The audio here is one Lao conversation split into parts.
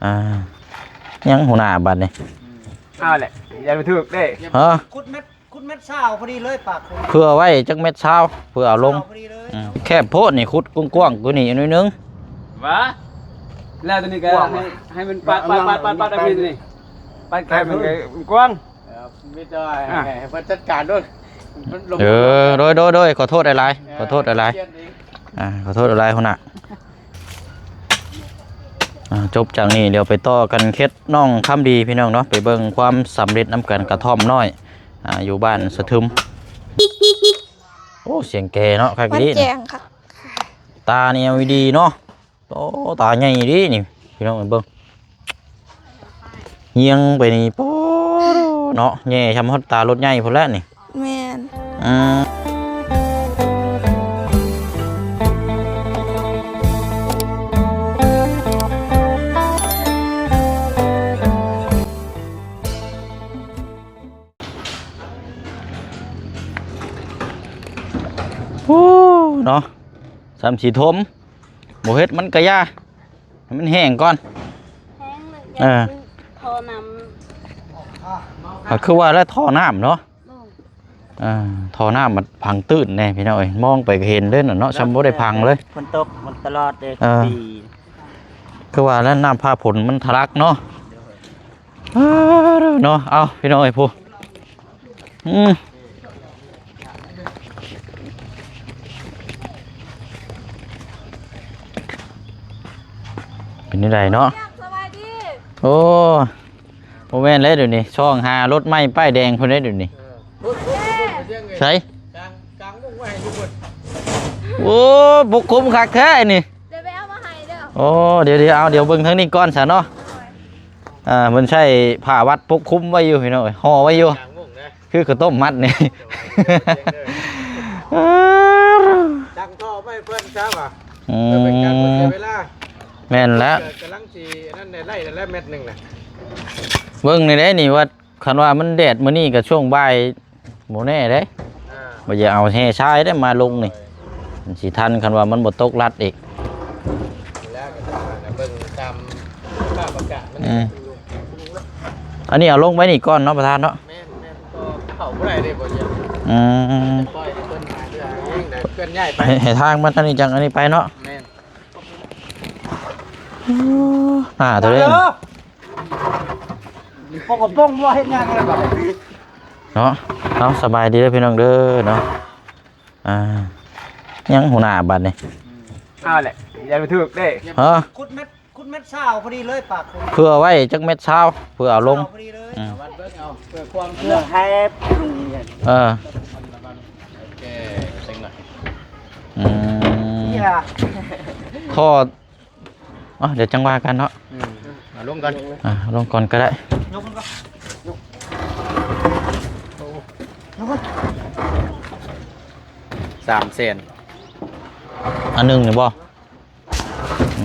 ອ່າ ຍັງຫົວໜ້າບັດນີ້ ເອົາແຫຼະ ຢ່າໄປຖືກເດ້ ຮະ ຂຸດເມັດ ຂຸດເມັດຊາວພໍດີເລີຍ ປາກຂຸດ ເພື່ອໄວ້ຈັກເມັດຊາວ ເພື່ອເອົາລົງ ຊາວພໍດີເລີຍ ອືມ ແຄບໂພດນີ້ ຂຸດກວ້າງໆກວ່ານີ້ໜ້ອຍໜຶ່ງ ຫວາ ແລ້ວຕົວນີ້ກໍໃຫ້ ໃຫ້ມັນປາດ ປາດ ປາດ ປາດ ປາດ ປາດ ປາດ ປາດ ປາດ ໃຫ້ມັນກວ້າງ ເອີ ມີແຕ່ວ່າໃຫ້ ອ່ະ ໃຫ້ເພິ່ນຈັດການໂລດ ມັນລົງ ເອີ ໂດຍ ໂດຍ ໂດຍ ຂໍໂທດຫຼາຍໆ ເອີ ຂໍໂທດຫຼາຍໆ ຂຽນເອງ ອ່າ ຂໍໂທດຫຼາຍໆ ຫົວໜ້າ ອ່າ ຈົບຈາກນີ້ ດຽວໄປຕໍ່ກັນເຂດໜອງຄຳດີ ພີ່ນ້ອງເນາະ ໄປເບິ່ງຄວາມສຳເລັດນຳກັນ ກະທ່ອມນ້ອຍ ອ່າ ຢູ່ບ້ານສະທຶມ ໂອ້ ສຽງແກເນາະ ຄັກອີ່ຫຼີ ມັນແຈ້ງຄັກ ຕານີ້ ແອລອີດີ ເນາະ ໂອ້ ຕາໃຫຍ່ດີນີ້ ພີ່ນ້ອງເອີຍ ເບິ່ງ ຍຽງໄປນີ້ ໂອ້ ເນາະ ແຍ່ຊ່ຳຮອດຕາລົດໃຫຍ່ພຸ້ນແຫຼະນີ້ ແມ່ນ ອືມ ໂອ້ ເນາະ ຊ່ຳຊິຖົມ ບໍ່ເຮັດມັນກະຢ່າ ໃຫ້ມັນແຫ້ງກ່ອນ ແຫ້ງເລີຍ ເອີ ຢາກ ທໍ່ນ້ຳ ກໍຄືວ່າແລ້ວ ທໍ່ນ້ຳເນາະ ໂດຍ ເອີ ທໍ່ນ້ຳມັນພັງຕື້ນແດ່ພີ່ນ້ອງເອີຍ ມອງໄປກໍເຫັນເດ້ເນາະ ຊ່ຳບໍ່ໄດ້ພັງເລີຍ ຝົນຕົກມັນຕະຫຼອດເດ້ ເອີ ປີ ຄືວ່າແລ້ວ ນ້ຳຟ້າຝົນມັນທະລັກເນາະ ໂດຍ ເອີ ເນາະ ເອົາ ພີ່ນ້ອງເອີຍ ຜູ້ ອືມ ເປັນຈັ່ງໃດເນາະ ສະບາຍດີ ໂອ້ ບໍ່ແມ່ນແລ້ວດຽວນີ້ ຊອກຫາລົດໃໝ່ປ້າຍແດງພຸ້ນເດ້ດຽວນີ້ ເອີ ໃສ ກາງ ກາງມຸ້ງໄວ້ໃຫ້ຢູ່ພຸ້ນ ໂອ້ ປົກຄຸມຄັກແທ້ນີ້ ດຽວໄປເອົາມາໃຫ້ເດີ ໂອ້ ດຽວໆ ເອົາ ດຽວເບິ່ງທາງນີ້ກ່ອນຊະເນາະ ອ່າ ເພິ່ນໃຊ້ຜ້າວັດປົກຄຸມໄວ້ຢູ່ພີ່ນ້ອງເອີຍ ຫໍ່ໄວ້ຢູ່ ກາງມຸ້ງນະ ຄືເຂົ້າຕົ້ມມັດນີ້ ໂດຍ ຕັ້ງທໍ່ໄວ້ເພິ່ນຊະວ່າ ອືມ ເພື່ອເປັນການບໍ່ເສຍເວລາ ແມ່ນແລ້ວ ກຳລັງຊິອັນນັ້ນແຫຼະ ໄລ່ແລ້ວແມັດໜຶ່ງນະ ເບິ່ງນີ້ເດ້ນີ້ວ່າ ຄັນວ່າມັນແດດມື້ນີ້ກໍຊ່ວງບ່າຍ ບໍ່ແນ່ເດ້ ອ່າ ບໍ່ຢາກເອົາແຮ່ຊາຍເດ້ມາລົງນີ້ ມັນຊິທັນ ຄັນວ່າມັນບໍ່ຕົກລັດອີກ ແລ້ວກໍຕ້ອງເບິ່ງຕາມສະພາບອາກາດມັນ ອືມ ອັນນີ້ເອົາລົງໄວ້ນີ້ກ່ອນເນາະ ປະທານເນາະ ແມ່ນໆ ກໍເຂົ້າບໍ່ໄດ້ເດ້ ບໍ່ຢາກ ອືມ ປ່ອຍໃຫ້ເພິ່ນຫາເລື່ອງເອງ ເຄື່ອນຍ້າຍໄປ ໃຫ້ ໃຫ້ທາງມັນທາງນີ້ຈັ່ງອັນນີ້ໄປເນາະ ແມ່ນ ອ່າ ໂຕເດ້ ເອີ ພໍກະປົງບໍ່ເຮັດຫຍັງແລ້ວບັດນີ້ ເນາະ ເອົາ ສະບາຍດີເດີພີ່ນ້ອງເດີເນາະ ອ່າ ຍັງຫົວໜ້າບັດນີ້ ເອົາແຫຼະ ຢ່າໄປຖືກເດ້ ຮະ ຂຸດເມັດ ຂຸດເມັດຊາວພໍດີເລີຍ ປາກຂຸດ ເພື່ອໄວ້ຈັກເມັດຊາວ ເພື່ອເອົາລົງ ຊາວພໍດີເລີຍ ອືມ ວັດເບິ່ງເອົາ ເພື່ອຄວາມເຊື່ອ ເອີ ແກ້ເສັງໜ້ອຍ ອືມ ເອີ ທໍ່ ອໍ ດຽວຈັ່ງວ່າກັນເນາະ ອືມ ເອົາລົງກ່ອນ ອ່າ ລົງກ່ອນກໍໄດ້ ຍົກມັນກ່ອນ ຍົກມັນ ສາມແສນ ອັນໜຶ່ງນີ້ບໍ່? ອື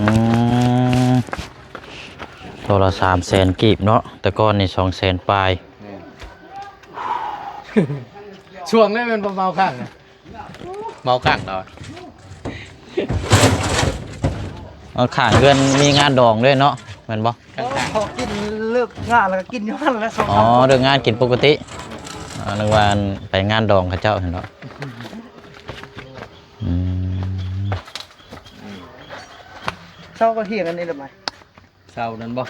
ມ ໂຕລະສາມແສນກີບເນາະ ແຕ່ກ່ອນນີ້ສອງແສນປາຍ ແມ່ນ ຊ່ວງໄດ້ແມ່ນບໍ່ເມົາຄ້າງນະ? ເມົາຄ້າງລາວ ເອົາ ຂ້າງເຮືອນມີງານດອງເດ້ເນາະ ແມ່ນບໍ່? ໂອ້ ຂໍກິນເລີກງານແລ້ວກໍກິນຢູ່ຫັ້ນແຫຼະ ອໍ ເລີກງານກິນປົກກະຕິ ອ່າ ນຶກວ່າໄປງານດອງເຂົາເຈົ້າຫັ້ນເນາະ ອືມ ເຊົາກໍຖຽງອັນນີ້ລະໄໝ ເສົານັ້ນບໍ່?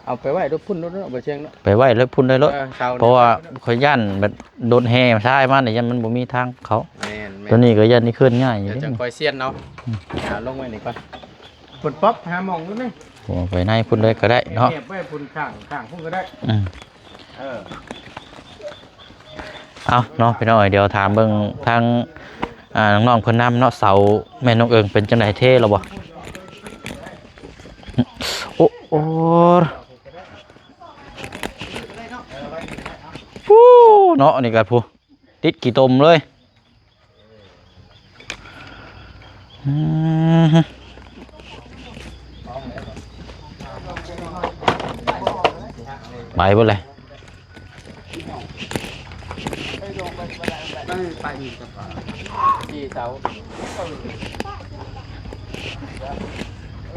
ເອົາໄປໄວ້ໂລດພຸ້ນໂລດເນາະ ບໍ່ຊຽງເນາະ ໄປໄວ້ໂລດພຸ້ນໄດ້ໂລດ ເອີ ເສົາ ເພາະວ່າຂ້ອຍຢ້ານແບບລົດແຫ່ຊາຍມານີ້ ຢ້ານມັນບໍ່ມີທາງເຂົ້າ ແມ່ນໆ ຕົວນີ້ກໍຢ້ານຊິເຄື່ອນຍ້າຍຢູ່ເດ້ ຈັງຄ່ອຍຊຽນເອົາ ອືມ ເອົາລົງໄວ້ນີ້ກ່ອນ ເພິ່ນປັບຫາໝ່ອງຢູ່ນີ້ ໂອ້ ໄປໃນພຸ້ນເລີຍກໍໄດ້ເນາະ ແອບໄວ້ພຸ້ນຂ້າງ ຂ້າງພຸ້ນກໍໄດ້ ອືມ ເອີ ເອົາເນາະ ພີ່ນ້ອງເອີຍ ດຽວຖາມເບິ່ງທາງ ອ່າ ນ້ອງໆເພິ່ນນຳເນາະ ເສົາແມ່ນ້ອງເອີງເປັນຈັ່ງໃດ ເທແລ້ວບໍ່? ໂອ້ ໂອ້ ພຸ້ນເນາະ ອັນນີ້ກໍພຸ້ນ ຕິດຂີ້ຕົມເລີຍ ອືມ ໄປເບິດເລີຍ ໄປອີກ ສີ່ເສົາ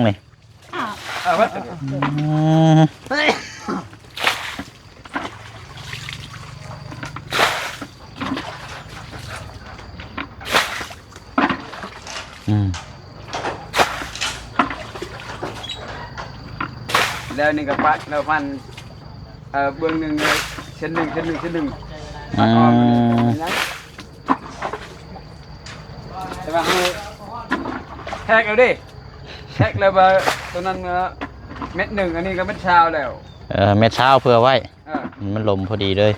ງນີ້? ເອີ ເອີ ອືມ ອືມ ແລ້ວນີ້ກໍປະແລ້ວພັນ ເອີ ເບື້ອງໜຶ່ງເລີຍ ເສັ້ນໜຶ່ງ ເສັ້ນໜຶ່ງ ເສັ້ນໜຶ່ງ ອືມ ຕັດອອກ ແຕ່ວ່າເຮົາແທກແລ້ວເດ້ ແທກແລ້ວວ່າຕົວນັ້ນ ເອີ ເມັດໜຶ່ງ ອັນນີ້ກໍເມັດຊາວແລ້ວ ເອີ ເມັດຊາວເພື່ອໄວ້ ເອີ ມັນລົມພໍດີເລີຍ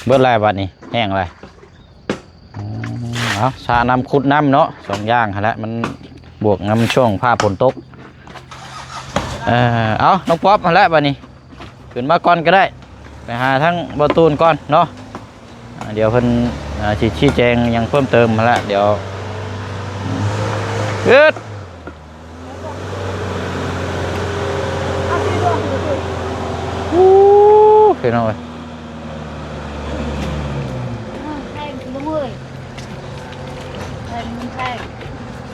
ເບິດແລ້ວບັດນີ້ ແຫ້ງແລ້ວ. ອືມ ເອົາ ຊານ້ຳ ຂຸດນ້ຳເນາະ ສອງຢ່າງຫັ້ນແຫຼະ ມັນບວກນຳຊ່ວງຟ້າຝົນຕົກ ເອີ ເອົາ ນ້ອງປັອບຫັ້ນແຫຼະ ບາດນີ້ຂຶ້ນມາກ່ອນກໍໄດ້ ໄປຫາທາງບ່າວຕູນກ່ອນເນາະ ອ່າ ດຽວເພິ່ນ ອ່າ ຊິຊີ້ແຈງຫຍັງເພີ່ມເຕີມຫັ້ນແຫຼະ ດຽວ ອືດ ໂອ້ ພີ່ນ້ອງເອີຍ ແພງ ລຸງເອີຍ ແພງ ມັນແພງ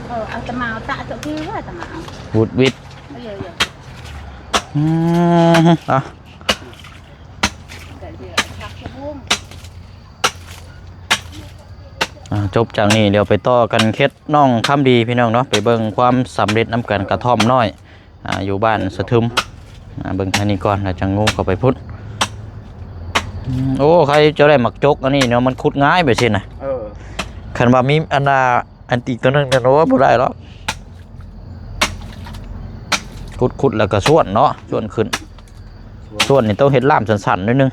ເອີ ເອົາຕະໝາວຕະ ເຈົ້າຄືວ່າຕະໝາວ ວຸດວິດ ເອີ ເອີ ອືມ ເອົາ ອ່າ ຈົບຈາກນີ້ ດຽວໄປຕໍ່ກັນເຂດໜອງຄຳດີ ພີ່ນ້ອງເນາະ ໄປເບິ່ງຄວາມສຳເລັດນຳກັນ ກະທ່ອມນ້ອຍ ອ່າ ຢູ່ບ້ານສະທຶມ ອ່າ ເບິ່ງທາງນີ້ກ່ອນ ແລ້ວຈັ່ງງູເຂົ້າໄປພຸ້ນ ອືມ ໂອ້ ໃຄເຈົ້າໄດ້ໝາກຈົກອັນນີ້ເນາະ ມັນຂຸດງ່າຍໄປຊີ້ນະ ເອີ ຄັນວ່າມີອັນນ່າ ອັນອີກຕົວໜຶ່ງນັ້ນ ໂອ້ ບໍ່ໄດ້ດອກ ຂຸດໆ ແລ້ວກໍຊ້ວນເນາະ ຊ້ວນຂຶ້ນ ຊ້ວນນີ້ຕ້ອງເຮັດລ່າມສັ້ນໆ ໜ້ອຍໜຶ່ງ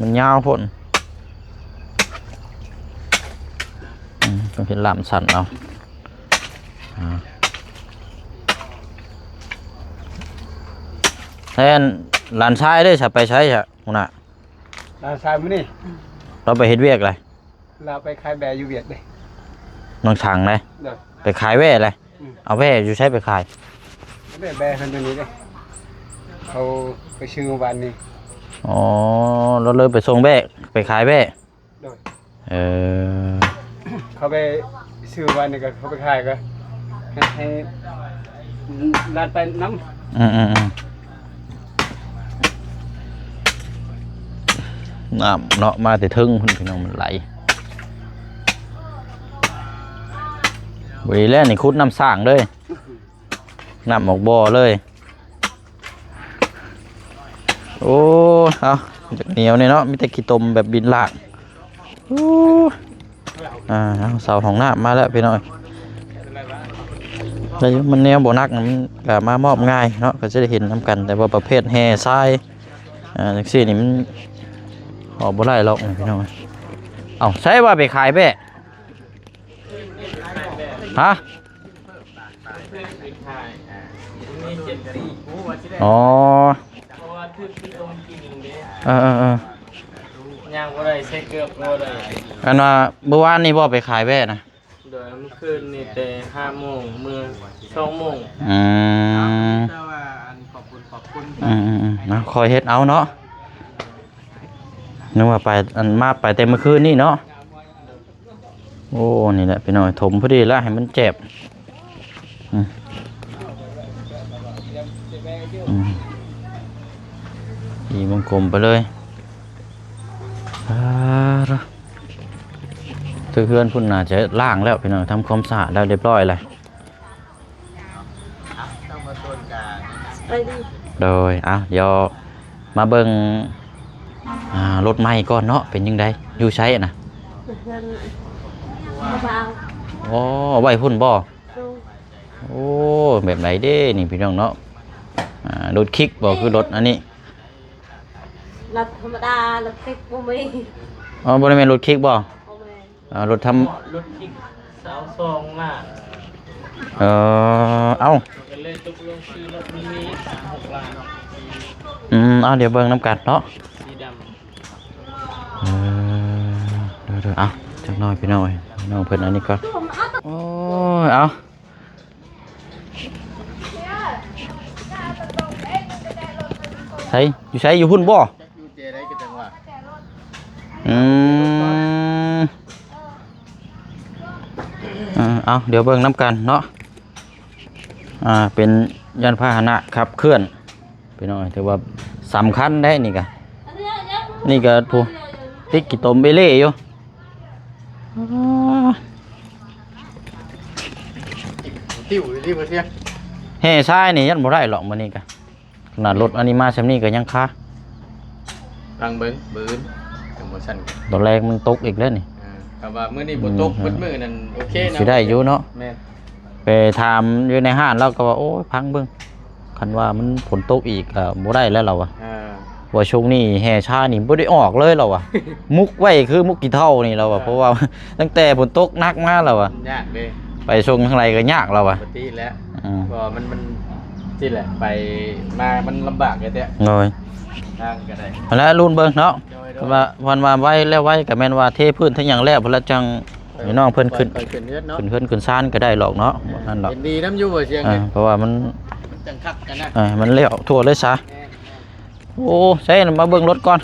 ມັນຍາວໂພດ ອືມ ຕ້ອງເຮັດລ່າມສັ້ນເອົາ ອ່າ ແລ້ວອັນຫຼານຊາຍເດ້ ສະ ໄປໃສຊະ ຫົວໜ້າ? ຫຼານຊາຍມື້ນີ້ ລາວໄປເຮັດວຽກໃດ? ລາວໄປຂາຍແບ້ຢູ່ວຽກເດ້ ນ້ອງຊ່າງໃດ? ໂດຍ ໄປຂາຍແບ້ໃດ? ອືມ ເອົາແບ້ຢູ່ໃສໄປຂາຍ? ແບ້ ແບ້ເພິ່ນຢູ່ນີ້ເດ້ ເຂົາໄປຊື້ວານນີ້ ອໍ ລາວເລີຍໄປສົ່ງແບ້ ໄປຂາຍແບ້ ໂດຍ ເອີ ເຂົາໄປຊື້ວານນີ້ກໍເຂົາໄປຂາຍກໍໃຫ້ ໃຫ້ຫຼານໄປນຳ ອືມໆໆ ນ້ຳເນາະ ມາແຕ່ເທິງພຸ້ນ ພີ່ນ້ອງ ມັນໄຫຼ ບໍ່ດີແລ້ວນີ້ ຂຸດນ້ຳສ້າງເລີຍ ນ້ຳອອກບໍ່ເລີຍ. ໂອ້ຍ ເອົາ ຈັກໜຽວນີ້ເນາະ ມີແຕ່ຂີ້ຕົມແບບບິນລາກ. ໂອ້ຍ ອ່າ ເອົາ ເສົາຫ້ອງນ້ຳມາແລ້ວພີ່ນ້ອງ. ໄດ້ຢູ່ ມັນແນວບໍ່ໜັກ ມັນກະມາມອບງ່າຍເນາະ ກະຊິໄດ້ເຫັນນຳກັນ. ແຕ່ວ່າປະເພດແຮ່ຊາຍ ອ່າ ຈັ່ງຊີ້ນີ້ມັນອອກບໍ່ໄດ້ຫຼອກພີ່ນ້ອງ. ເອົາ ໃສວ່າໄປຂາຍແບ້ ຮະ? ອໍ ເອີໆໆ ຍ່າງບໍ່ໄດ້ ໃສ່ເກີບບໍ່ໄດ້. ອັນວ່າມື້ວານນີ້ບໍ່ໄປຂາຍແບ້ນະ? ໂດຍ ມື້ຄືນນີ້ແຕ່ຫ້າໂມງ ເມື່ອສອງໂມງ. ອືມ ອືມໆໆ ເນາະ ຄ່ອຍເຮັດເອົາເນາະ. ນຶກວ່າໄປ ອັນ ມາໄປແຕ່ມື້ຄືນນີ້ເນາະ. ໂອ້ ນີ້ແຫຼະພີ່ນ້ອງ ຖົມພໍດີແລ້ວໃຫ້ມັນແຈບ. ອືມ ອືມ ຕີວົງກົມໄປເລີຍ. ອ່າ ເຖິງເຮືອນພຸ້ນໜ້າຈະລ້າງແລ້ວພີ່ນ້ອງ ທຳຄວາມສະອາດແລ້ວ ຮຽບຮ້ອຍແລ້ວ. ໄປດີ ໂດຍ ເອົາ ດຽວມາເບິ່ງ ອ່າ ລົດໃໝ່ກ່ອນເນາະ ເປັນຈັ່ງໃດ ຢູ່ໃສນະ? ເຮືອນ ໂອ້ ໄວ້ພຸ້ນບໍ່? ໂດຍ ໂອ້ ແບບໃດເດ້ນີ້ພີ່ນ້ອງເນາະ. ອ່າ ລົດຄິກບໍ່ ຄືລົດອັນນີ້? ລົດທຳມະດາ ລົດຄິກບໍ່ມີ. ອໍ ບໍ່ໄດ້ແມ່ນລົດຄິກບໍ່? ບໍ່ແມ່ນ. ເອີ ລົດທຳ ລົດຄິກຊາວສອງລ້ານ. ເອີ ເອົ້າ ກໍເລີຍຕົກລົງຊື້ລົດມີມີສາມຫົກລ້ານ. ອືມ ເອົາ ດຽວເບິ່ງນຳກັນເນາະ ສີດຳ. ເອີ ເດີໆ ເອົາ ຈັກໜ້ອຍພີ່ນ້ອງເອີຍ ນ້ອງເພິ່ນອັນນີ້ກ່ອນ. ໂອ້ຍ ເອົາ ໃສ ຢູ່ໃສ ຢູ່ພຸ້ນບໍ່? ຢູ່ເຈໃດກໍຈັງວ່າ. ອືມ ເອີ ເອົາ ດຽວເບິ່ງນຳກັນເນາະ. ອ່າ ເປັນຍານພາຫະນະຂັບເຄື່ອນພີ່ນ້ອງ ຖືວ່າສຳຄັນເດ້ນີ້ກະ. ນີ້ກະ ຜູ້ ຕິດຂີ້ຕົມເອເລ່ຢູ່. ຕິວຢູ່ທີ່ບໍ່ເຊຍ ແຮ່ຊາຍນີ້ຍັງບໍ່ໄດ້ຫຼອກມື້ນີ້ກະ. ຂະໜາດລົດອັນນີ້ມາຊ່ຳນີ້ກໍຍັງຄາ. ຟັງເບິ່ງ ມື້ອື່ນ ຈັ່ງບໍ່ຊັ້ນ ຕອນແລກມັນຕົກອີກແລ້ວນີ້. ອ່າ ຖ້າວ່າມື້ນີ້ບໍ່ຕົກ ອືມ ເບິດມື້ນັ້ນໂອເຄເນາະ ຊິໄດ້ຢູ່ເນາະ. ແມ່ນ ໄປຖາມຢູ່ໃນຮ້ານ ລາວກໍວ່າ ໂອ້ຍ ຟັງເບິ່ງ ຄັນວ່າມັນຝົນຕົກອີກກໍບໍ່ໄດ້ແລ້ວ ລາວວ່າ. ອ່າ ວ່າຊ່ວງນີ້ແຮ່ຊານີ້ບໍ່ໄດ້ອອກເລີຍ ລາວວ່າ. ມຸກໄວ້ຄືມຸກຂີ້ເຖົ້ານີ້ ລາວວ່າ. ເອີ ເພາະວ່າຕັ້ງແຕ່ຝົນຕົກໜັກມາ ລາວວ່າ ຍາກເດ້ ໄປສົ່ງທາງໃດກໍຍາກ ລາວວ່າ. ປົກກະຕິແຫຼະ. ອືມ ເພາະວ່າມັນ ມັນ ຊີ້ແຫຼະ ໄປມາມັນລຳບາກແທ້ໆ. ໂດຍ ທາງກໍໄດ້ ຫັ້ນແຫຼະ ລຸ້ນເບິ່ງເນາະ. ໂດຍໆ ເພິ່ນວ່າ ເພິ່ນວ່າໄວແລ້ວໄວ ກໍແມ່ນວ່າເທພື້ນເທຫຍັງແລ້ວ ເພິ່ນລະຈັ່ງ ເອີ ໃຫ້ນ້ອງເພິ່ນຂຶ້ນ ຄ່ອຍໆ ຂຶ້ນເຮືອນເນາະ ຂຶ້ນເຮືອນຂຶ້ນຊານກໍໄດ້ຫຼອກເນາະ. ເອີ ນັ້ນດອກ ເຫັນດີນຳຢູ່ວ່າສຽງ. ເອີ ເອີ ເພາະວ່າມັນ ມັນຈັ່ງຄັກກັນນະ ເອີ ມັນແລ້ວທົ່ວເລີຍຊະ. ແມ່ນໆ ໂອ້ ໃສ່ ມາເບິ່ງລົດກ່ອນ.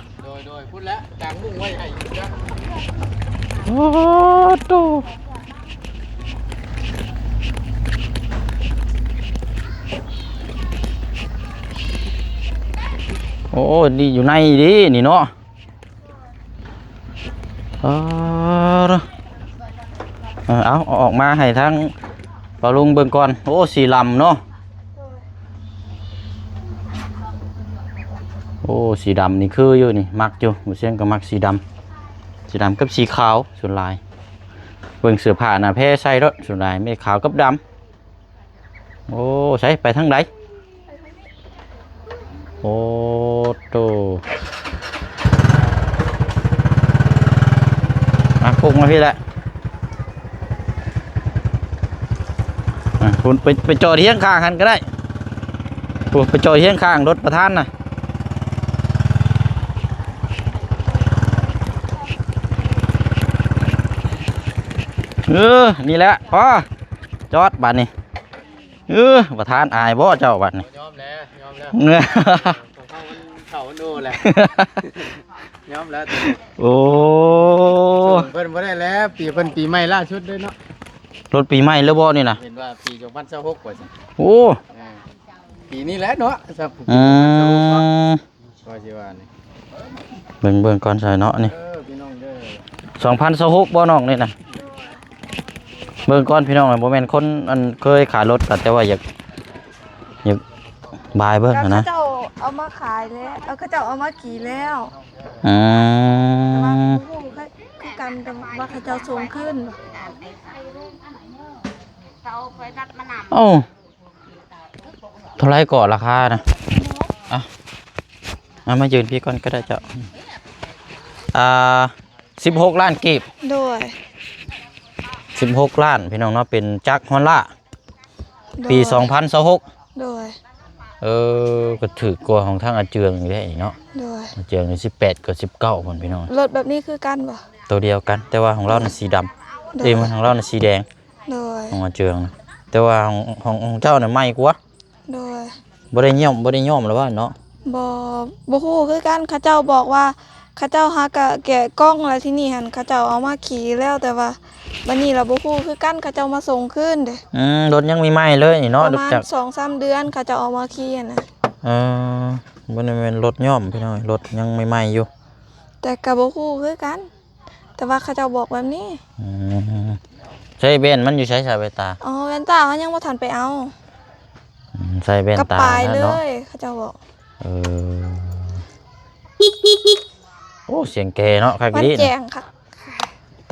ໂດຍໆ ພຸ້ນແຫຼະ ກາງມຸ້ງໄວ້ໃຫ້ຢູ່ຈ້ະ. ໂອ້ໂຕ ໂອ້ ນີ້ຢູ່ໃນເດ້ນີ້ເນາະ. ເອີ ເອີ ເອົາ ເອົາອອກມາໃຫ້ທາງ ປ້າລຸງເບິ່ງກ່ອນ. ໂອ້ ສີດຳເນາະ. ໂອ້ ສີດຳນີ້ຄືຢູ່ນີ້ ມັກຢູ່ ບໍ່ຊຽງກໍມັກສີດຳ ສີດຳກັບສີຂາວສ່ວນຫຼາຍ. ເບິ່ງເສື້ອຜ້າໜ້າແພໃສ່ໂລດ ສ່ວນຫຼາຍມີຂາວກັບດຳ. ໂອ້ ໃສ ໄປທາງໃດ? ໂອ້ໂຕ ມາປຸກມາພີ້ແຫຼະ. ອ່ະ ພຸ້ນ ໄປ ໄປຈອດຮຽງຂ້າງຫັ້ນກໍໄດ້. ພຸ້ນ ໄປຈອດຮຽງຂ້າງລົດປະທານນະ. ເອີ ນີ້ແຫຼະ ພໍ ຈອດບາດນີ້. ເອີ ປະທານອາຍບໍ່ເຈົ້າບັດນີ້? ຍອມແລ້ວ ຍອມແລ້ວ ຂອງເຮົາມັນເຂົ້າໂນແຫຼະ ຍອມແລ້ວ. ໂອ້ ເພິ່ນບໍ່ໄດ້ແລ້ວ ປີເພິ່ນປີໃໝ່ລ່າສຸດເດ້ເນາະ. ລົດປີໃໝ່ແລ້ວບໍ່ນີ້ນະ? ເຫັນວ່າປີສອງພັນຊາວຫົກວ່າຊັ້ນ. ໂອ້ ອ່າ ປີນີ້ແຫຼະເນາະ. ອືມ ວ່າຊິວ່ານີ້ ເບິ່ງ ເບິ່ງກ່ອນໃສ່ເນາະນີ້. ເອີ ພີ່ນ້ອງເດີ ສອງພັນຊາວຫົກບໍ່ນ້ອງນີ້ນະ? ເບິ່ງກ່ອນພີ່ນ້ອງ ບໍ່ແມ່ນຄົນອັນເຄີຍຂາຍລົດ ແຕ່ວ່າຢາກ ຢາກບາຍເບິ່ງຫັ້ນນະ. ເຂົາເຈົ້າເອົາມາຂາຍແລ້ວ ເອີ ເຂົາເຈົ້າເອົາມາຂີ່ແລ້ວ. ອືມ ແຕ່ວ່າບໍ່ຮູ້ຄືກັນ ແຕ່ວ່າເຂົາເຈົ້າສົ່ງຄືນ. ໂອ້ ເທົ່າໃດກໍລາຄານະ? ອ່ະ ເອົາມາຢືນພີ້ກ່ອນກໍໄດ້ເຈົ້າ. ອ່າ ສິບຫົກລ້ານກີບ. ໂດຍ ສິບຫົກລ້ານ ພີ່ນ້ອງເນາະ ເປັນຈັກຮອນລາ ໂດຍ ປີສອງພັນຊາວຫົກ. ໂດຍ ເອີ ກໍຖືກກວ່າຂອງທາງອາເຈືອງຢູ່ເດ້ເນາະ. ໂດຍ ອາເຈືອງນີ້ສິບແປດກັບສິບເກົ້າພຸ້ນ ພີ່ນ້ອງ. ລົດແບບນີ້ຄືກັນບໍ່? ໂຕດຽວກັນ ແຕ່ວ່າຂອງລາວນີ້ສີດຳ. ໂດຍ ເອີ ຂອງລາວນີ້ສີແດງ. ໂດຍ ຂອງອາເຈືອງນະ ແຕ່ວ່າຂອງ ຂອງ ຂອງເຈົ້ານີ້ໃໝ່ກວ່າ. ໂດຍ ບໍ່ໄດ້ຍ້ອມ ບໍ່ໄດ້ຍ້ອມລະວ່າເນາະ. ບໍ່ ບໍ່ຮູ້ຄືກັນ ເຂົາເຈົ້າບອກວ່າ ເຂົາເຈົ້າຫາກະແກະກ່ອງ ແລ້ວທີນີ້ຫັ້ນເຂົາເຈົ້າເອົາມາຂີ່ແລ້ວ ແຕ່ວ່າບັດນີ້ລະບໍ່ຮູ້ຄືກັນ ເຂົາເຈົ້າມາສົ່ງຄືນເດ້. ອືມ ລົດຍັງໃໝ່ໆເລີຍນີ້ເນາະ ປະມານສອງສາມເດືອນເຂົາເຈົ້າເອົາມາຂີ່ຫັ້ນນະ. ເອີ ບໍ່ໄດ້ແມ່ນລົດຍ້ອມ ພີ່ນ້ອງ ລົດຍັງໃໝ່ໆຢູ່ ແຕ່ກະບໍ່ຮູ້ຄືກັນ. ແຕ່ວ່າເຂົາເຈົ້າບອກແບບນີ້. ອືມ ໃສ່ແວ່ນມັນຢູ່ໃສ ໃສ່ແວ່ນຕາ? ອໍ ແວ່ນຕາເຮົາຍັງບໍ່ທັນໄປເອົາ. ອືມ ໃສ່ແວ່ນຕາ ກັບປາຍເລີຍ ເຂົາເຈົ້າບອກ. ເອີ ໂອ້ ສຽງແກເນາະ ຄັກອີ່ຫຼີນະ.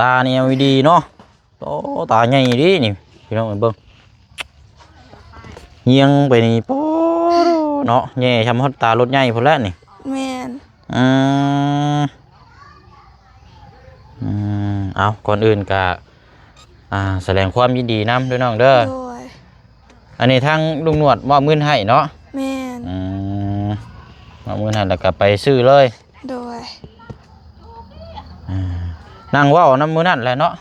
ຕານີ້ LED ເນາະ. ໂອ້ ຕາໃຫຍ່ດີນີ້ ພີ່ນ້ອງເອີຍ ເບິ່ງ ຮຽງໄປນີ້ ໂອ້ ເນາະ ແຍ່ຊ່ຳຮອດຕາລົດໃຫຍ່ພຸ້ນແຫຼະນີ້. ແມ່ນ. ອືມ ອືມ ເອົາ ກ່ອນອື່ນກະ ອ່າ ສະແດງຄວາມຍິນດີນຳເດີນ້ອງເດີ. ໂດຍ ອັນນີ້ທາງລຸງໜວດມອບເງິນໃຫ້ເນາະ. ແມ່ນ. ອືມ ມອບເງິນໃຫ້ແລ້ວກະໄປຊື້ເລີຍ. ໂດຍ ອ່າ ນັ່ງເວົ້ານຳມື້ນັ້ນແຫຼະເນາະ.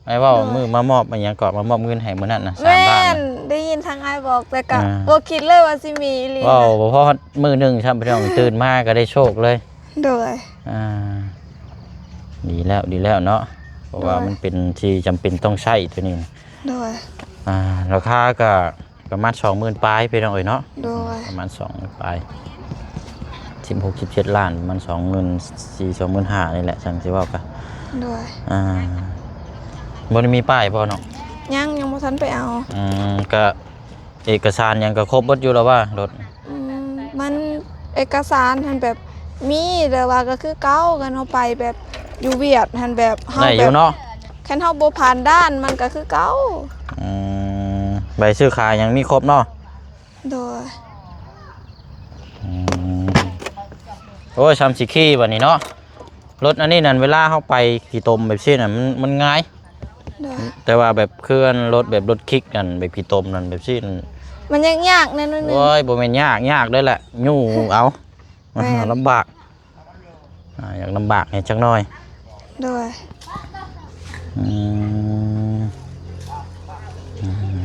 ໄອ້ເວົ້າ ໂດຍ ມື້ມາມອບອີ່ຫຍັງເກາະ ມາມອບເງິນໃຫ້ມື້ນັ້ນນະ ສາມລ້ານນະ. ແມ່ນ ໄດ້ຍິນທາງອ້າຍບອກ ແຕ່ກະ ອ່າ ບໍ່ຄິດເລີຍວ່າຊິມີອີ່ຫຼີ. ເວົ້າບໍ່ພໍດມື້ໜຶ່ງຊ້ຳ ພີ່ນ້ອງ ຕື່ນມາກໍໄດ້ໂຊກເລີຍ. ໂດຍ ອ່າ ດີແລ້ວ ດີແລ້ວເນາະ ເພາະວ່າ ໂດຍ ມັນເປັນທີ່ຈຳເປັນຕ້ອງໃຊ້ໂຕນີ້. ໂດຍ ອ່າ ລາຄາກໍ ປະມານສອງໝື່ນປາຍ ພີ່ນ້ອງເອີຍເນາະ. ໂດຍ ປະມານສອງໝື່ນປາຍ ສິບຫົກ ສິບເຈັດລ້ານ ປະມານສອງໝື່ນສີ່ ສອງໝື່ນຫ້ານີ້ແຫຼະ ຈັ່ງຊິເວົ້າກະ. ໂດຍ ອ່າ ບໍ່ໄດ້ມີປ້າຍບໍ່ນ້ອງ? ຍັງ ຍັງບໍ່ທັນໄປເອົາ. ອືມ ກະເອກະສານຫຍັງກະຄົບເບິດຢູ່ລະວ່າລົດ? ອືມ ມັນເອກະສານຫັ້ນແບບມີ ແຕ່ວ່າກໍຄືເກົ່າ ຄັນເຮົາໄປແບບຢູ່ຫວຽດຫັ້ນ ແບບເຮົາ ໄດ້ຢູ່ເນາະ ແບບ ຄັນເຮົາບໍ່ຜ່ານດ່ານມັນກໍຄືເກົ່າ. ອືມ ໃບຊື້ຂາຍຫຍັງມີຄົບເນາະ. ໂດຍ ອືມ ໂອ້ຍ ຊ່ຳຊິຂີ່ບັດນີ້ເນາະ. ລົດອັນນີ້ນັ້ນ ເວລາເຮົາໄປຂີ້ຕົມແບບຊີ້ນະ ມັນ ມັນງ່າຍ. ໂດຍ ແຕ່ວ່າແບບເຄື່ອນລົດ ແບບລົດຄິກນັ້ນ ແບບຂີ້ຕົມນັ້ນ ແບບຊີ້ນ ມັນຍາກໆແດ່ໜ້ອຍໜຶ່ງ. ໂອ້ຍ ບໍ່ແມ່ນຍາກ ຍາກເລີຍແຫຼະ ຍູ້ເອົາ. ແມ່ນ ລຳບາກ ອ່າ ຢາກລຳບາກແດ່ຈັກໜ້ອຍ. ໂດຍ ອືມ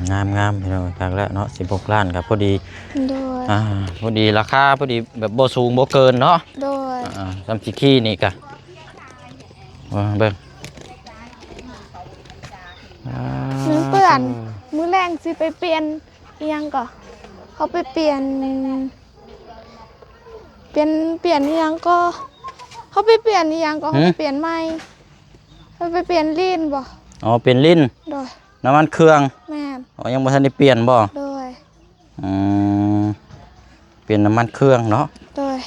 ອືມ ງາມໆ ພີ່ນ້ອງ ຄັກແລ້ວເນາະ ສິບຫົກລ້ານກໍພໍດີ. ໂດຍ ອ່າ ພໍດີລາຄາ ພໍດີ ແບບບໍ່ສູງບໍ່ເກີນເນາະ. ໂດຍ ອ່າ ຊ່ຳຊິຂີ່ນີ້ກະ ເບິ່ງ ອ່າ ມັນເປື້ອນ ມື້ແລງຊິໄປປ່ຽນອີ່ຫຍັງກໍ ເຮົາໄປປ່ຽນ ປ່ຽນ ປ່ຽນອີ່ຫຍັງກໍ ເຮົາໄປປ່ຽນອີ່ຫຍັງກໍ ຫື ເຮົາໄປປ່ຽນໃໝ່ ເຮົາໄປປ່ຽນລີນບໍ່? ອໍ ປ່ຽນລີນ. ໂດຍ ນ້ຳມັນເຄື່ອງ. ແມ່ນ. ອໍ ຍັງບໍ່ທັນໄດ້ປ່ຽນບໍ່? ໂດຍ ອືມ ປ່ຽນນ້ຳມັນເຄື່ອງເນາະ. ໂດຍ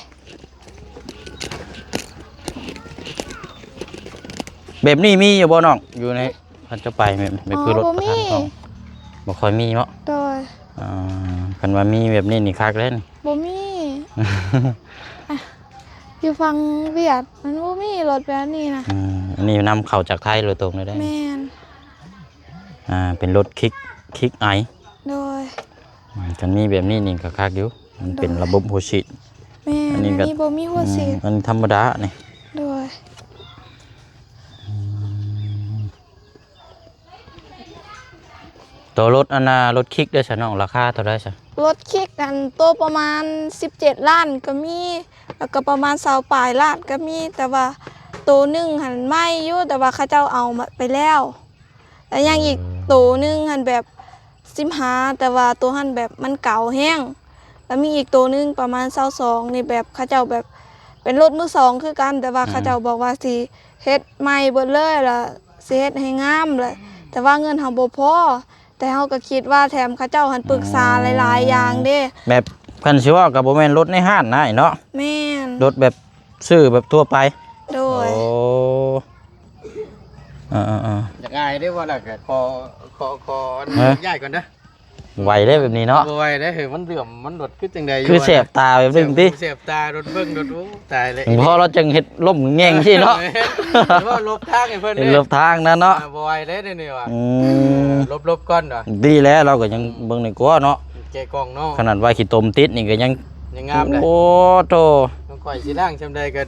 ແບບນີ້ມີຢູ່ບໍ່ນ້ອງ? ຢູ່ໃນ ຄັນຈະໄປແມ່ນ ແມ່ນຄືລົດປະທານທອງ ບໍ່ຄ່ອຍມີເນາະ. ໂດຍ ອ່າ ຄັນວ່າມີແບບນີ້ນີ້ຄັກເດ້ນີ້. ບໍ່ມີ ຢູ່ຝັ່ງຫວຽດມັນບໍ່ມີລົດແບບນີ້ນະ. ອືມ ອັນນີ້ນຳເຂົ້າຈາກໄທໂດຍຕົງເລີຍເດ້. ແມ່ນ ອ່າ ເປັນລົດຄິກ ຄິກໄອ. ໂດຍ ອືມ ຄັນມີແບບນີ້ນີ້ກໍຄັກຢູ່ ມັນເປັນ ໂດຍ ລະບົບຫົວສີດ. ແມ່ນ ອັນນີ້ກໍ ອັນນີ້ບໍ່ມີຫົວສີດ. ອືມ ອັນທຳມະດານີ້. ໂດຍ ອືມ ໂຕລົດອັນນ່າ ລົດຄິກເດ້ຊະນ້ອງ ລາຄາເທົ່າໃດຊະ? ລົດຄິກນັ້ນໂຕປະມານສິບເຈັດລ້ານກໍມີ ແລ້ວກໍປະມານຊາວປາຍລ້ານກໍມີ ແຕ່ວ່າໂຕໜຶ່ງຫັ້ນໃໝ່ຢູ່ ແຕ່ວ່າເຂົາເຈົ້າເອົາໄປແລ້ວ. ແລ້ວຍັງອີກ ເອີ ໂຕໜຶ່ງຫັ້ນແບບສິບຫ້າ ແຕ່ວ່າໂຕຫັ້ນແບບມັນເກົ່າແຮງ. ແລ້ວມີອີກໂຕໜຶ່ງປະມານຊາວສອງນີ້ ແບບເຂົາເຈົ້າແບບເປັນລົດມືສອງຄືກັນ ແຕ່ວ່າ ອືມ ເຂົາເຈົ້າບອກວ່າຊິເຮັດໃໝ່ເບິດເລີຍ ແລ້ວຊິເຮັດໃຫ້ງາມ ແລ້ວ ແຕ່ວ່າເງິນເຮົາບໍ່ພໍ ແຕ່ເຮົາກໍຄິດວ່າແຖມເຂົາເຈົ້າຫັ້ນປຶກສາ ອືມ ຫຼາຍໆຢ່າງເດ້ ແບບຄັນຊິເວົ້າກໍບໍ່ແມ່ນລົດໃນຮ້ານນະເນາະ ແມ່ນ ລົດແບບຊື້ແບບທົ່ວໄປ ໂດຍ ໂອ້ ເອີໆໆ ຢາກອາຍເດ້ ວ່າແລ້ວກໍຂໍ ຂໍ ຂໍອະນຸຍາດຍ້າຍກ່ອນເດີ ໄວເດ້ແບບນີ້ເນາະ ບໍ່ໄວເດ້ ເຮີ້ຍ ມັນເຫຼື້ອມ ມັນໂດດຄືຈັ່ງໃດຢູ່ ຄືແສບຕາແບບໜຶ່ງຕິ ແສບຕາ ໂດດເບິ່ງ ໂດດ ໂອ້ ຕາຍແລ້ວ ພໍລາວຈັ່ງເຮັດລົ້ມແງ່ງຊີ້ເນາະ ເອີ ເຫັນບໍ່ ຫຼົບທາງໃຫ້ເພິ່ນ ເຮັດຫຼົບທາງນັ້ນເນາະ ອ່າ ບໍ່ໄວເດ້ດຽວນີ້ວ່າ ອືມ ຫຼົບໆກ່ອນວ່າ ດີແລ້ວ ລາວກໍຍັງ ອືມ ເບິ່ງໜ້ອຍກວ່າເນາະ ແກະກ່ອງເນາະ ຂະໜາດວ່າຂີ້ຕົມຕິດນີ້ກໍຍັງ ຍັງງາມເດ້ ໂອ້ໂທ້ ຂອງຂ້ອຍຊິລ້າງຊ່ຳໃດກໍ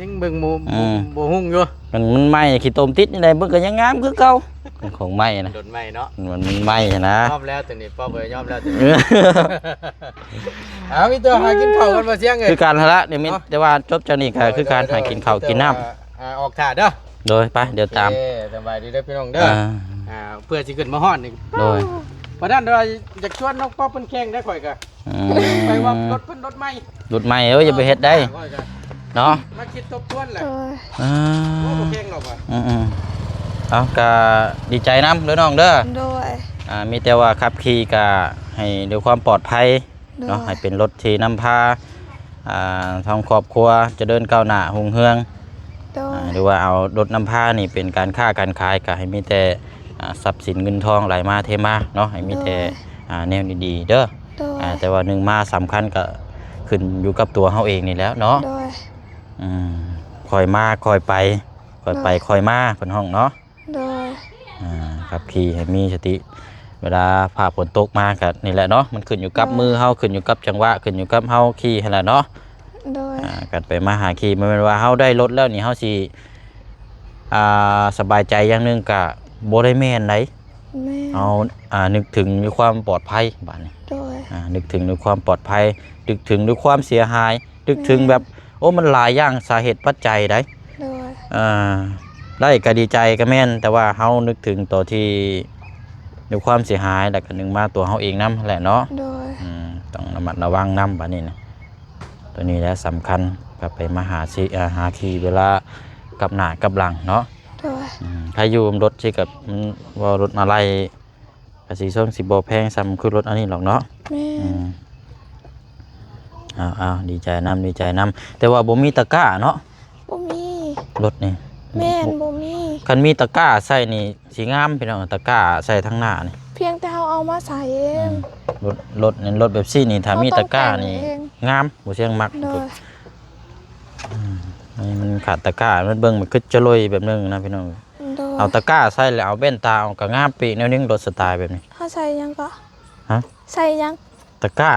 ຍັງເບິ່ງບໍ່ ອືມ ບໍ່ຮຸ່ງຢູ່ ມັນ ມັນໃໝ່ ຂີ້ຕົມຕິດນີ້ໄດ໋ ມັນກໍຍັງງາມຄືເກົ່າ ຂອງໃໝ່ນະ ລົດໃໝ່ເນາະ ມັນ ມັນໃໝ່ນະ ຍອມແລ້ວຕົວນີ້ ປ້ອບເອີຍ ຍອມແລ້ວຕົວນີ້ ເອົາ ມີແຕ່ຫາກິນເຂົ້າກັນບໍ່ຊຽງເອີຍ ຄືກັນຫັ້ນລະ ດຽວມີ ເນາະ ແຕ່ວ່າຈົບຈາກນີ້ກໍ ໂດຍ ຄືກັນ ໂດຍ ຫາກິນເຂົ້າກິນນ້ຳ ໂດຍ ແຕ່ວ່າ ອ່າ ອອກຖ້າເດີ ໂດຍ ໄປ ດຽວຕາມ ໂອເຄ ສະບາຍດີເດີພີ່ນ້ອງເດີ ອ່າ ອ່າ ເພື່ອຊິຂຶ້ນມາຮອດນີ້ ໂດຍ ບໍ່ທັນວ່າຢາກຊວນນ້ອງປັອບເພິ່ນແຂ່ງໄດ້ ຂ້ອຍກໍ ອືມ ໄປວ່າລົດເພິ່ນລົດໃໝ່ ລົດໃໝ່ ເອີ ຢ່າໄປເຮັດໄດ້ ຂ້ອຍກໍ ເນາະ ມາຄິດທົບທວນແຫຼະ ໂດຍ ອ່າ ໂອ້ ບໍ່ແຂ່ງດອກວ່າ ອືມໆ ເອົາ ກໍດີໃຈນຳເດີນ້ອງເດີ ໂດຍ ອ່າ ມີແຕ່ວ່າຂັບຂີ່ກໍໃຫ້ດ້ວຍຄວາມປອດໄພ ໂດຍ ເນາະ ໃຫ້ເປັນລົດທີ່ນຳພາ ອ່າ ທາງຄອບຄົວຈະເລີນກ້າວໜ້າຮຸ່ງເຮືອງ ໂດຍ ອ່າ ຫຼືວ່າເອົາລົດນຳພານີ້ເປັນການຄ້າການຂາຍ ກໍໃຫ້ມີແຕ່ ອ່າ ຊັບສິນເງິນທອງໄຫຼມາເທມາເນາະ ໃຫ້ມີແຕ່ ໂດຍ ອ່າ ແນວດີໆເດີ ໂດຍ ອ່າ ແຕ່ວ່າໜຶ່ງມາສຳຄັນກໍຂຶ້ນຢູ່ກັບຕົວເຮົາເອງນີ້ແຫຼະເນາະ ໂດຍ ອືມ ຄ່ອຍມາຄ່ອຍໄປ ຄ່ອຍໄປ ໂດຍ ຄ່ອຍມາ ເພິ່ນຮ້ອງເນາະ ໂດຍ ອ່າ ຂັບຂີ່ໃຫ້ມີສະຕິ ເວລາຟ້າຝົນຕົກມາກໍນີ້ແຫຼະເນາະ ມັນຂຶ້ນຢູ່ກັບ ໂດຍ ມືເຮົາ ຂຶ້ນຢູ່ກັບຈັງຫວະ ຂຶ້ນຢູ່ກັບເຮົາຂີ່ຫັ້ນແຫຼະເນາະ ໂດຍ ອ່າ ການໄປມາຫາຂີ່ ບໍ່ແມ່ນວ່າເຮົາໄດ້ລົດແລ້ວນີ້ ເຮົາຊິ ອ່າ ສະບາຍໃຈຢ່າງໜຶ່ງກໍບໍ່ໄດ້ແມ່ນໃດ ແມ່ນ ເຮົາ ອ່າ ນຶກເຖິງໃນຄວາມປອດໄພບາດນີ້ ໂດຍ ອ່າ ນຶກເຖິງໃນຄວາມປອດໄພ ນຶກເຖິງໃນຄວາມເສຍຫາຍ ນຶກເຖິງແບບ ແມ່ນ ໂອ້ ມັນຫຼາຍຢ່າງ ສາເຫດປັດໄຈໃດ ໂດຍ ອ່າ ໄດ້ກໍດີໃຈກໍແມ່ນ ແຕ່ວ່າເຮົານຶກເຖິງຕົວທີ່ ໃນຄວາມເສຍຫາຍ ແລ້ວກໍໜຶ່ງມາຕົວເຮົາເອງນຳຫັ້ນແຫຼະເນາະ ໂດຍ ອືມ ຕ້ອງລະມັດລະວັງນຳບາດນີ້ນະ ຕົວນີ້ແຫຼະສຳຄັນ ກໍໄປມາຫາຊິ ອ່າ ຫາຂີ່ເວລາກັບໜ້າກັບຫຼັງເນາະ ໂດຍ ອືມ ໃຜຢູ່ລົດຊິກັບ ມັນເວົ້າລົດມາໄລ່ ກະຊິຊົງຊິບໍ່ແພງສ່ຳຄືລົດອັນນີ້ດອກເນາະ ແມ່ນ ອືມ ເອົາໆ ດີໃຈນຳ ດີໃຈນຳ ແຕ່ວ່າບໍ່ມີຕະກ້າເນາະ ບໍ່ມີ ລົດນີ້ ແມ່ນ ບໍ່ມີ ຄັນມີຕະກ້າໃສ່ນີ້ຊິງາມພີ່ນ້ອງ ຕະກ້າໃສ່ທາງໜ້ານີ້ ພຽງແຕ່ເຮົາເອົາມາໃສ່ເອງ ອືມ ລົດ ລົດນີ້ ລົດແບບຊີ້ນີ້ ຖ້າມີຕະກ້ານີ້ ເຮົາຕ້ອງແຕ່ງເອງ ງາມ ບໍ່ຊຽງມັກ ໂດຍ ອືມ ອັນນີ້ມັນຂາດຕະກ້າ ມັນເບິ່ງມັນຄືຈະລົຍແບບໜຶ່ງນະພີ່ນ້ອງ ໂດຍ ເອົາຕະກ້າໃສ່ແລ້ວເອົາແວ່ນຕາອອກກໍງາມໄປອີກແນວໜຶ່ງ ລົດສະໄຕແບບນີ້ ເຮົາໃສ່ຫຍັງເກາະ? ຮະ? ໃສ່ຫຍັງ? ຕະກ້າ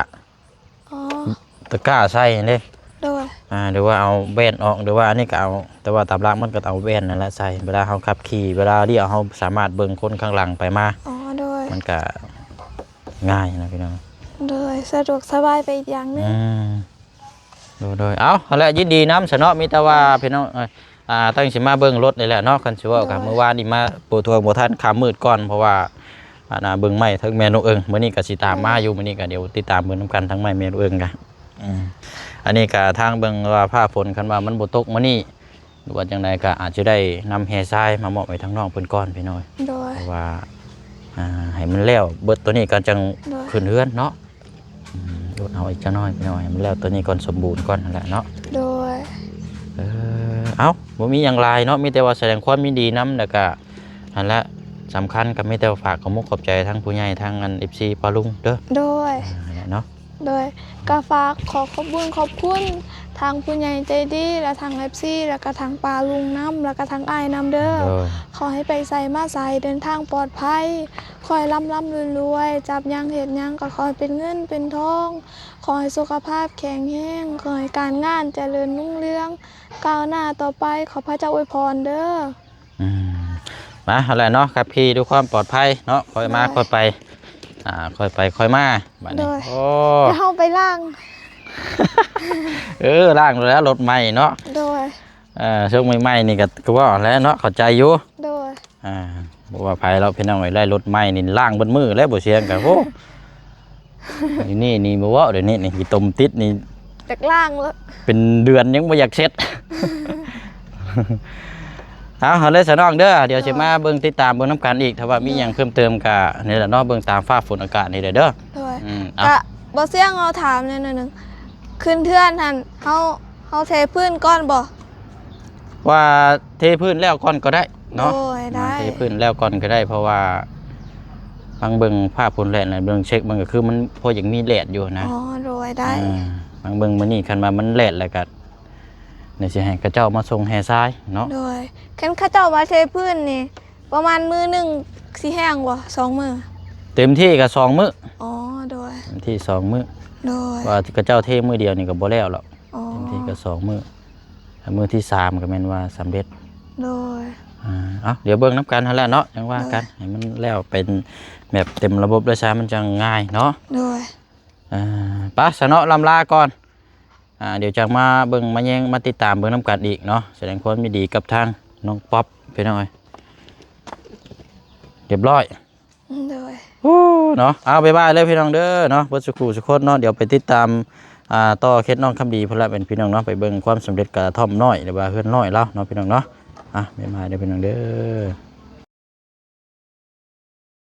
ອໍ ຕະກ້າໃສ່ຫັ້ນເດ້ ໂດຍ ອ່າ ຫຼືວ່າເອົາແວ່ນອອກ ຫຼືວ່າອັນນີ້ກໍເອົາ ແຕ່ວ່າຕາມຫຼັກມັນກໍເອົາແວ່ນນັ້ນແຫຼະໃສ່ ເວລາເຮົາຂັບຂີ່ ເວລາລ້ຽວເຮົາສາມາດເບິ່ງຄົນຂ້າງຫຼັງໄປມາ ອໍ ໂດຍ ມັນກໍງ່າຍນະພີ່ນ້ອງ ໂດຍ ສະດວກສະບາຍໄປອີກຢ່າງໜຶ່ງ ອືມ ໂດຍໆ ເອົາ ຫັ້ນແຫຼະ ຍິນດີນຳຊະເນາະ ມີແຕ່ວ່າ ໂດຍ ພີ່ນ້ອງ ເອີ ອ່າ ຕັ້ງຊິມາເບິ່ງລົດນີ້ແຫຼະເນາະ ຄັນຊິເວົ້າກໍ ໂດຍ ມື້ວານນີ້ມາບໍ່ທົ່ວບໍ່ທັນ ຄ່ຳມືດກ່ອນ ເພາະວ່າ ອັນນ່າ ເບິ່ງໄມ້ທັງແມ່ນ້ອງເອິງ ມື້ນີ້ກໍຊິຕາມມາຢູ່ ໂດຍ ມື້ນີ້ກໍດຽວຕິດຕາມເບິ່ງນຳກັນ ທັງໄມ້ແມ່ນ້ອງເອິງກະ ອືມ ອັນນີ້ກໍທາງເບິ່ງວ່າຟ້າຝົນ ຄັນວ່າມັນບໍ່ຕົກມື້ນີ້ ຫຼືວ່າຈັ່ງໃດກໍອາດຈະໄດ້ນຳແຮ່ຊາຍມາມອບໃຫ້ທາງນ້ອງເພິ່ນກ່ອນພີ່ນ້ອງ ໂດຍ ເພາະວ່າ ອ່າ ໃຫ້ມັນແລ້ວເບິດໂຕນີ້ກ່ອນ ຈັ່ງ ໂດຍ ຂຶ້ນເຮືອນເນາະ ອືມ ອົດເອົາອີກຈັກໜ້ອຍພີ່ນ້ອງ ໃຫ້ມັນແລ້ວໂຕນີ້ກ່ອນ ສົມບູນກ່ອນຫັ້ນແຫຼະເນາະ ໂດຍ ເອີ ເອົ້າ ບໍ່ມີຫຍັງຫຼາຍເນາະ ມີແຕ່ວ່າສະແດງຄວາມຍິນດີນຳ ແລ້ວກະຫັ້ນແຫຼະ ສຳຄັນກໍມີແຕ່ຝາກຂອບມຸກຂອບໃຈທາງຜູ້ໃຫຍ່ ທາງອັນ ເອັບຊີ ປ້າລຸງເດີ ໂດຍ ອ່າ ນັ້ນແຫຼະເນາະ ໂດຍ ກໍຝາກຂໍຂອບບຸນຂອບຄຸນທາງຜູ້ໃຫຍ່ໃຈດີ ແລະ ທາງ ເອັບຊີ ແລ້ວກໍທາງປ້າລຸງນຳ ແລ້ວກໍທາງອ້າຍນຳເດີ ໂດຍ ຂໍໃຫ້ໄປໃສມາໃສເດີນທາງປອດໄພ ຂໍໃຫ້ລ່ຳໆລວຍໆ ຈັບຫຍັງເຮັດຫຍັງກໍຂໍໃຫ້ເປັນເງິນເປັນທອງ ຂໍໃຫ້ສຸຂະພາບແຂງແຮງ ຂໍໃຫ້ການງານຈະເລີນຮຸ່ງເຮືອງ ກ້າວໜ້າຕໍ່ໄປ ຂໍພະເຈົ້າອວຍພອນເດີ. ອືມ ມາຫັ້ນແຫຼະເນາະ ຂັບຂີ່ດ້ວຍຄວາມປອດໄພເນາະ ຄ່ອຍມາ ໂດຍ ຄ່ອຍໄປ ອ່າ ຄ່ອຍໄປຄ່ອຍມາ ບາດນີ້ ໂດຍ ໂອ້ ດຽວເຮົາໄປລ້າງ ເອີ ລ້າງແລ້ວ ລົດໃໝ່ເນາະ ໂດຍ ເອີ ຊ່ວງໃໝ່ໆນີ້ກໍຄືວ່າແຫຼະເນາະ ເຂົ້າໃຈຢູ່ ໂດຍ ອ່າ ບໍ່ວ່າໃຜແລ້ວ ພີ່ນ້ອງເອີຍ ໄລ່ລົດໃໝ່ນີ້ລ້າງເບິດມື້ແລ້ວ ບໍ່ສຽງກໍ ໂອ້ ຢູ່ນີ້ນີ້ບໍ່ເວົ້າ ດຽວນີ້ນີ້ ຂີ້ຕົມຕິດນີ້ ຢາກລ້າງແລ້ວ ເປັນເດືອນຍັງບໍ່ຢາກເຊັດ. ເອົາ ເອົາເລີຍຊະນ້ອງເດີ ດຽວຊິມາເບິ່ງຕິດຕາມເບິ່ງນຳກັນອີກ ຖ້າວ່າມີຫຍັງເພີ່ມເຕີມກະນີ້ແຫຼະເນາະ ເບິ່ງຕາມຟ້າຝົນອາກາດນີ້ແຫຼະເດີ. ໂດຍ ອືມ ເອົາ ກະບໍ່ສ່ຽງ ເອົາຖາມແດ່ໜ້ອຍໜຶ່ງ ຂຶ້ນເຮືອນຫັ້ນ ເຮົາ ເຮົາເທພື້ນກ່ອນບໍ່? ວ່າເທພື້ນແລ້ວກ່ອນກໍໄດ້ເນາະ. ໂດຍ ໄດ້ ເທພື້ນແລ້ວກ່ອນກໍໄດ້ ເພາະວ່າຟັງເບິ່ງຟ້າຝົນແລດ ແລະ ເບິ່ງເຊັກມັນກໍຄືມັນພໍຢາກມີແລດຢູ່ນະ. ອໍ ໂດຍ ໄດ້ ເອີ ຟັງເບິ່ງມື້ນີ້ ຄັນວ່າມັນແລດແລ້ວກໍ ດຽວຊິໃຫ້ເຂົາເຈົ້າມາສົ່ງແຮ່ຊາຍເນາະ. ໂດຍ ຄັນເຂົາເຈົ້າມາເທພື້ນນີ້ ປະມານມື້ໜຶ່ງຊິແຫ້ງບໍ່? ສອງມື້ ເຕັມທີ່ກໍສອງມື້. ອໍ ໂດຍ ເຕັມທີ່ສອງມື້. ໂດຍ ວ່າເຂົາເຈົ້າເທມື້ດຽວນີ້ກໍບໍ່ແລ້ວດອກ. ອໍ ເຕັມທີ່ກໍສອງມື້ ແລ້ວມື້ທີສາມກໍແມ່ນວ່າສຳເລັດ. ໂດຍ ອ່າ ເອົາ ດຽວເບິ່ງນຳກັນຫັ້ນແຫຼະເນາະ ຈັ່ງວ່າກັນ ໂດຍ ໃຫ້ມັນແລ້ວເປັນແບບເຕັມລະບົບເລີຍຊະ ມັນຈັ່ງງ່າຍເນາະ. ໂດຍ ອ່າ ໄປຊະເນາະ ລ່ຳລາກ່ອນ. ອ່າ ດຽວຈັ່ງມາເບິ່ງມາແຍງມາຕິດຕາມເບິ່ງນຳກັນອີກເນາະ. ສະແດງຄວາມຍິນດີກັບທາງນ້ອງປັອບ ພີ່ນ້ອງເອີຍ ຮຽບຮ້ອຍ. ໂດຍ ໂອ້ ເນາະ ເອົາ ບາຍບາຍເລີຍພີ່ນ້ອງເດີເນາະ ເບິດສູ່ຄູ່ສູ່ຄົນເນາະ. ດຽວໄປຕິດຕາມ ອ່າ ຕໍ່ເຂດນ້ອງຄຳດີພຸ້ນລະ ແມ່ນພີ່ນ້ອງເນາະ ໄປເບິ່ງຄວາມສຳເລັດກະທ່ອມນ້ອຍ ຫຼືວ່າເຮືອນນ້ອຍລາວເນາະ ພີ່ນ້ອງເນາະ. ອ່າ ບາຍບາຍເດີພີ່ນ້ອງເດີ.